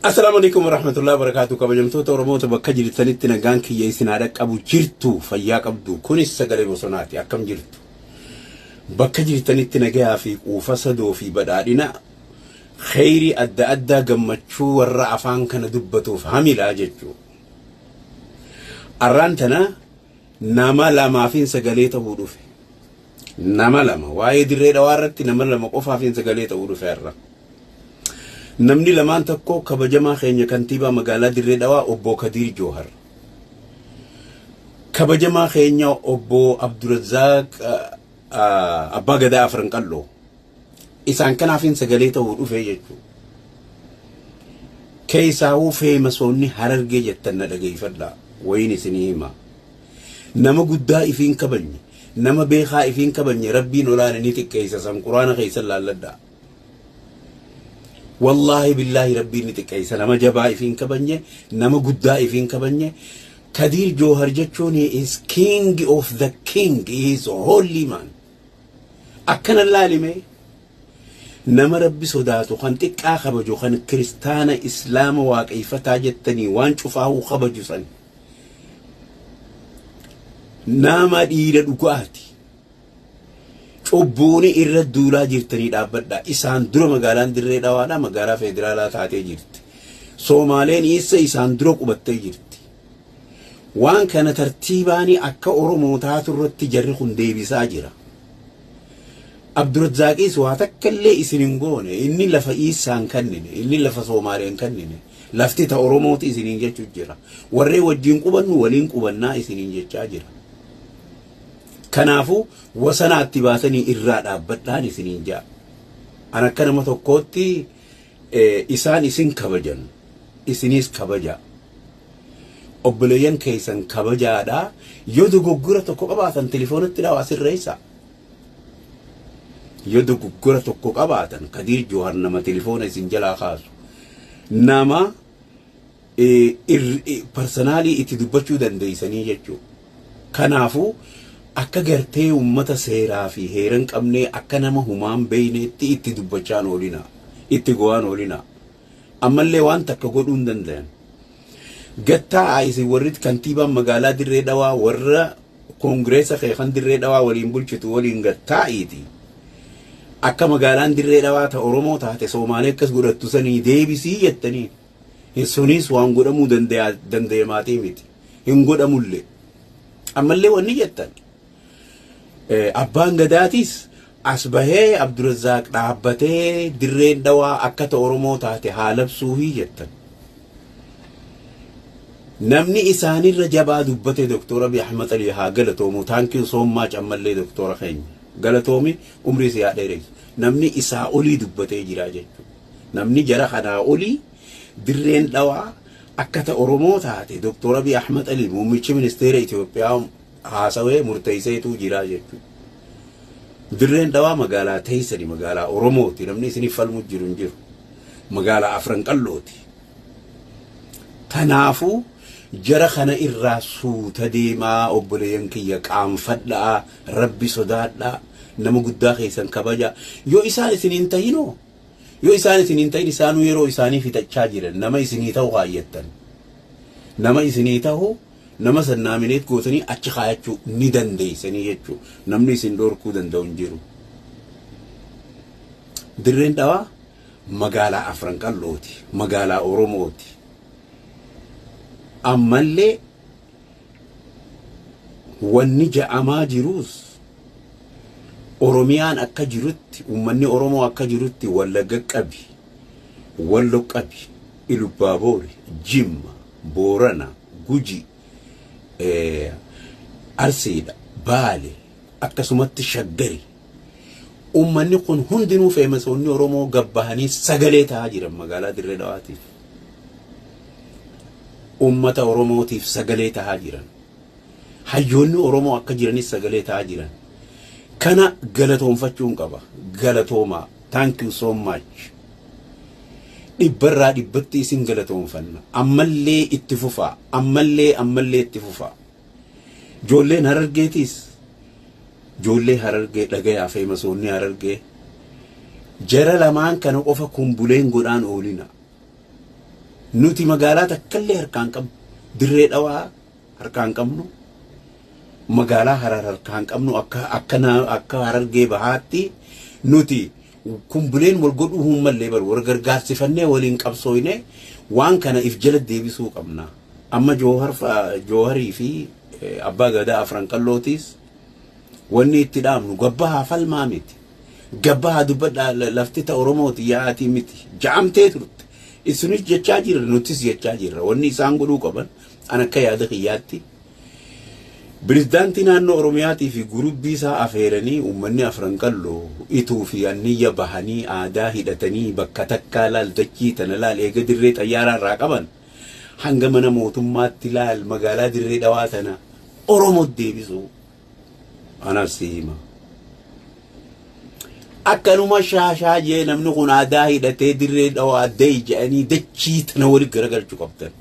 Assalaamu alaikum warahmatullahi wabarakatuh. Kabajamtoota Oromoota bakka jirtanitti, nagaan kiyya isin haa dhaqqabu. Jirtu, fayyaa qabdu? Kunis Sagalee Bosonaati. Akkam jirtu? Bakka jirtanitti nagayaa fi quufa, sadoo fi badhaadhina, kheyrii adda addaa, gammachuu warra afaan kana dubbatuuf hamilaa jechuu. Arraan tana nama lamaafin sagalee ta'uu dhufe. Nama lama, waa'ee Dirree Dhawaa irratti nama lama qofaafin sagalee ta'uu dhufe har'a. Namni lamaan tokko kabajamaa keenya kantiibaa magaalaa Dirree Dhawaa obbo Kadiir Joohar. Kabajamaa keenya obbo Abdurazzaaq Abbaa Gadaa Afran Qalloo. Isaan kanaafin sagalee ta'uu dhufe jechuudha. Keessaawuu feemasoonni Harargee jettan na dhageeffadhaa. Wayiin isinii hima. Nama guddaa ifiin kabajne, nama beekaa ifiin kabajne, Rabbiin olaane ni xiqqeessa. San Quraana keessan laalladhaa. Wallaahi billaahi, Rabbiin ni xiqqeessa nama jabaa ifiin kabajne, nama guddaa ifiin kabajne. Kadiir Joohar jechuun he is king of the king, he is holy man. Akkana laalime, nama Rabbi sodaatu, kan xiqqaa kabaju, kan kiristaana, islaama, waaqeffataa jettanii waan cufaahuu kabaju san, nama dhiira dhugaati. Cubbuuni irra duulaa jirtanii dhaabbadha. Isaan dura magaalaan Dirree Dhawaadha magaalaa federaalaa taatee jirti. Soomaaleen eessa isaan dura qubattee jirti. Waan kana tartiibaanii akka Oromoo taatu irratti jarri kun deebisaa jira. Abdurazzaaqis waa takka illee isin hin goone. Inni lafa isaan kennine, inni lafa Soomaaleen kennine. Lafti ta Oromooti isiniin jechuu jira. Warreen wajjin qubannu waliin qubannaa isiniin jechaa jira. Kanaafuu wasanaatti baasanii irraa dhaabbadhaan isiniin jaa. An akka nama tokkootti isaan isin kabajan, isiniis kabaja. Obboleeyyan keessan kabajaadha. Yoo dogoggora tokko qabaatan telefoonatti dhawaa sirreessa. Yoo dogoggora tokko qabaatan, Kadiir Joohar nama telefoona isin jalaa kaasu. Nama personally itti dubbachuu dandeessanii jechuudha. Kanaafuu akka gartee uummata seeraa fi heera hin qabnee, akka nama humaan beeyneetti itti dubbachaan oolina. Itti go'aan oolina. Ammallee waan takka godhuu hin danda'an. Gattaa isin warri kantiibaan magaalaa Dirree Dhawaa warra koongireessa kee kan Dirree Dhawaa waliin bulchitu waliin gattaa'iiti. Akka magaalaan Dirree Dhawaa ta Oromoo taate Soomaalee akkas godhattu sanii deebisii jettanii. Sunis waan godhamuu danda'amaatii miti. Hin godhamullee. Ammallee wanni jettan, abbaan gadaatis as bahee Abdurazzaaq dhaabbatee Dirreen Dhawaa akka ta Oromoo taate haa labsuuhii jettan. Namni isaanirra jabaa dubbate Doktor Abiy Ahmad Ali haa galatoomu. Thank you so much. Ammallee doktora keenya. Galatoomi, umrii si haa dheeressu. Namni isaa olii dubbatee jira jechuudha. Namni jara kanaa olii Dirreen Dhawaa akka ta Oromoo taate Doktor Abiy Ahmad Ali muummichi ministeera Itoophiyaa haasawee murteesseetu jira jechuudha. Dirreen Dhawaa magaalaa teessani, magaalaa Oromooti. Namni isiniif falmu jiru hin jiru. Magaalaa Afran Qallooti. Kanaafuu jara kana irraa suuta deemaa, obboleeyyan kiyya, qaanfadhaa, Rabbi sodaadhaa, nama guddaa keessan kabaja. Yoo isaan isiniin tahinoo, yoo isaan isiniin tahin, isaanuu yeroo isaanii fixachaa jiran, nama isinii ta'u kaayyattan. Nama isinii ta'u, nama san nominate gootanii achi kaayachuu ni dandeessanii jechuudha. Namni isin dhorkuu danda'u hin jiru. Dirreen Dhawaa magaalaa Afran Qallooti. Magaalaa Oromooti. Ammallee wanni ja'amaa jiruus Oromiyaan akka jirutti, uummanni Oromoo akka jirutti, Wallagga qabi, Wallo qabi, Ilubbaaboori, Jimma, Boorana, Guji, Arsiidha, Baale, akkasumatti Shaggari. Uummanni kun hundinuu feemasoonni Oromoo gabbahanii sagalee ta'aa jiran magaalaa Dirree Dhawaatiif. Uummata Oromootiif sagalee ta'aa jiran. Hayyoonni Oromoo akka jiranis sagalee ta'aa jiran. Kana galatoonfachuun qaba. Galatoomaa. Thank you so much. Dhibbarraa dhibbatti isin galatoonfanna. Ammallee itti fufaa. Ammallee ammallee itti fufaa. Ijoolleen Harargeetiis, ijoollee Harargee dhagayaa, feemasoonni Harargee jara lamaan kana qofa kumbuleen godhaan oolina. Nuti magaalaa takkallee harkaan qabnu. Dirree Dhawaa harkaan qabnu. Magaalaa Harar harkaan qabnu. Akka Harargee Bahaatti nuti kumbuleen wal godhuu hin mallee baru, wal gargaarsifannee waliin qabsooyne waan kana if jala deebisuu qabna. Amma Joohar Jooharii fi Abbaa Gadaa Afran Qallootis wanni itti dhaamnu gabbahaa falmaa miti. Gabbahaa dubbadhaa, lafti ta Oromooti yaa'atii miti. Ja'amtee turte. Isinis jechaa jirra, nutis jechaa jirra. Wanni isaan godhuu qaban an akka yaada kiyyaatti, pirezidaantii naannoo Oromiyaatii fi gurubbii isaa afeeranii, uummanni Afran Qalloo Ituu fi Anniyya bahanii aadaa hidhatanii bakka takkaa laal, dachii tana laal, eega dirree xayyaaraa irraa qaban hanga mana mootummaatti laal, magaalaa Dirree Dhawaa tana Oromoo deebisuu anaaf si hima. Akkanuma shaashaa jee namni kun aadaa hidhatee Dirree Dhawaa deey jedhanii dachii tana walitti garagalchuu qabdan.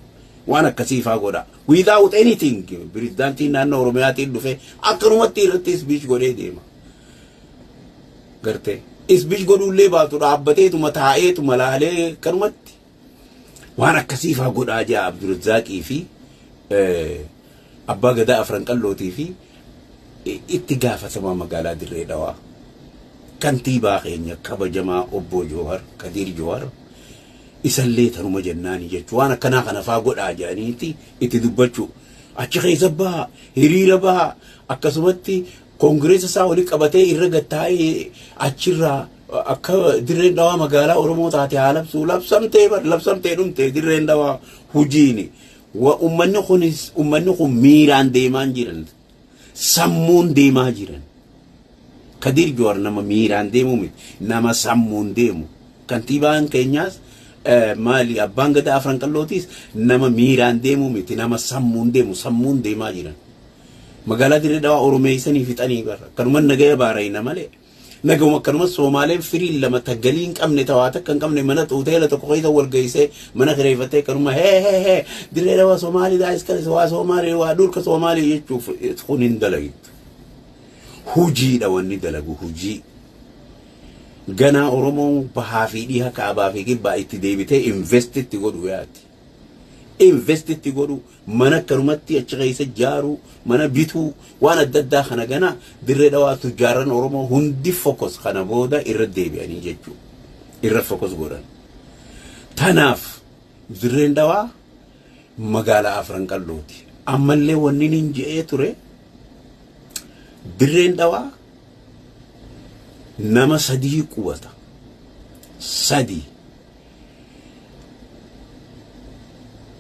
Waan akkasii faa godha. Without anything pirezidaantiin naannoo Oromiyaatiin dhufe akkanumatti irratti speech godhee deema. Gartee. Speech godhuullee baatu dhaabbateetuma taa'eetuma laalee akkanumatti. Waan akkasii faa godhaa jaa Abdurrazaaqii fi Abbaa Gadaa Afran Qallootii fi itti gaafatamaa magaalaa Dirree Dhawaa. Kantiibaa keenya kabajamaa obbo Joohar, Kadiir Joohar, isallee tanuma jennaani jechuun waan akkanaa kana faa godhaa jedhaniiti itti dubbachuu. Achi keessa baha, hiriira baha, akkasumatti koongireesa isaa walitti qabatee irra gattaa'ee achirraa akka Dirreen Dhawaa magaalaa Oromoo taate haa labsuu. Labsamtee bar, labsamtee dhumte Dirreen Dhawaa hujiini. Uummanni kunis, uummanni kun miiraan deemaa jiran, sammuun deemaa jiran. Kadir Joowar nama miiraan deemu miti, nama sammuun deemu. Kantiibaan keenyaas maali, Abbaan Gadaa Afran Qallootis nama miiraan deemu miti, nama sammuun deemu, sammuun deemaa jiran. Magaalaa Dirree Dhawaa Oromeessanii fixanii bara. Akkanuma nagaya baarayina malee. Naguma akkanuma Soomaaleen firiin lama tagalii hin qabne, tawaa takka hin qabne, mana hoteela tokko keessa wal geessee mana kireeffattee akkanuma hee hee hee Dirree Dhawaa Soomaalii daa iskale waa Soomaalii waa dhulka Soomaalii jechuuf kun hin dalagittu. Hujiidha wanni dalagu, hujii. Ganaa Oromoon bahaa fi dhiha, kaabaa fi kibbaa itti deebitee invest itti godhu yaati. Invest itti godhu, mana akkanumatti achi keessa ijaaruu, mana bituu, waan adda addaa kana gana Dirree Dhawaa tujjaarran Oromoo hundi focus kana booda irra deebi'anii jechuudha. Irra focus godhan. Tanaaf Dirreen Dhawaa magaalaa Afran Qallooti. Ammallee wanni nin je'ee ture, Dirreen Dhawaa nama sadii qubata. Sadi.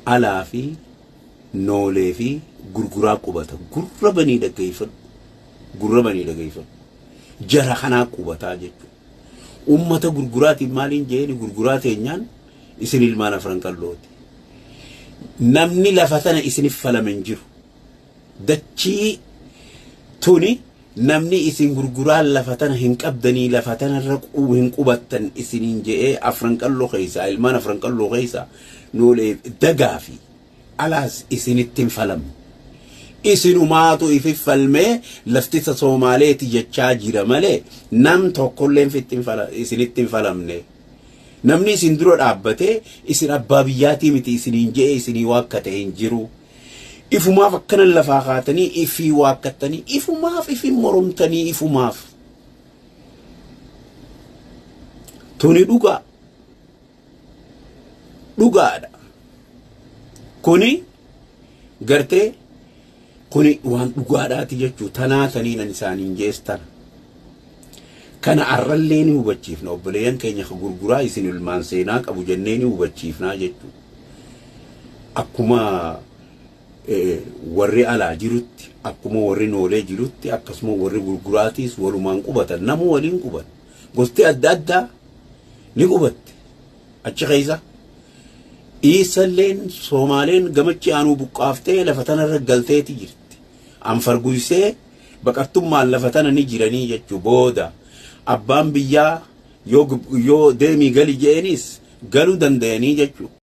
Alaa fi Noolee fi Gurguraa qubata. Gurra banii dhaggeeffadhu. Gurra banii dhaggeeffadhu. Jara kanaa qubataa jechuudha. Uummata Gurguraatiin maaliin jeeni? Gurguraa teenyaan isin ilmaan Afran Qallooti. Namni lafa tana isinif falame hin jiru. Dachii tuni namni isin Gurguraan lafa tana hin qabdanii, lafa tanarra hin qubattan isiniin je'ee Afran Qalloo keessaa, ilmaan Afran Qalloo keessaa Noolee, Dagaa fi Alaas isinitti hin falamne. Isinumaatu ifi falmee laftisa Soomaaleeti jechaa jira malee nam tokkolleen isinitti hin falamne. Namni isin dura dhaabbatee isin abbaa biyyaatii miti isiniin je'ee isinii waakkate hin jiru. Ifumaaf akkana lafaa kaatanii ifii waakkattanii, ifumaaf ifin moromtanii ifumaaf. Tuni dhugaa. Dhugaadha. Kuni gartee kuni waan dhugaadhaati jechuu tanaa taniinan isaaniin jeestana. Kana arrallee ni hubachiifna obboleeyyan keenya ka Gurguraa, isin ilmaan seenaa qabu jennee ni hubachiifnaa jechuu. Akkuma warri Alaa jirutti, akkuma warri Noolee jirutti, akkasuma warri Gurguraatiis walumaan qubatan, namu waliin qubatan. Gosti adda addaa ni qubatti achi keessa. Iisalleen Soomaaleen gamachi aanuu buqqaaftee lafa tanarra galteeti jirti. Anfar guysee baqattummaan lafa tana ni jiranii jechuu. Booda abbaan biyyaa yoo deemii gali je'enis galuu danda'anii jechuu.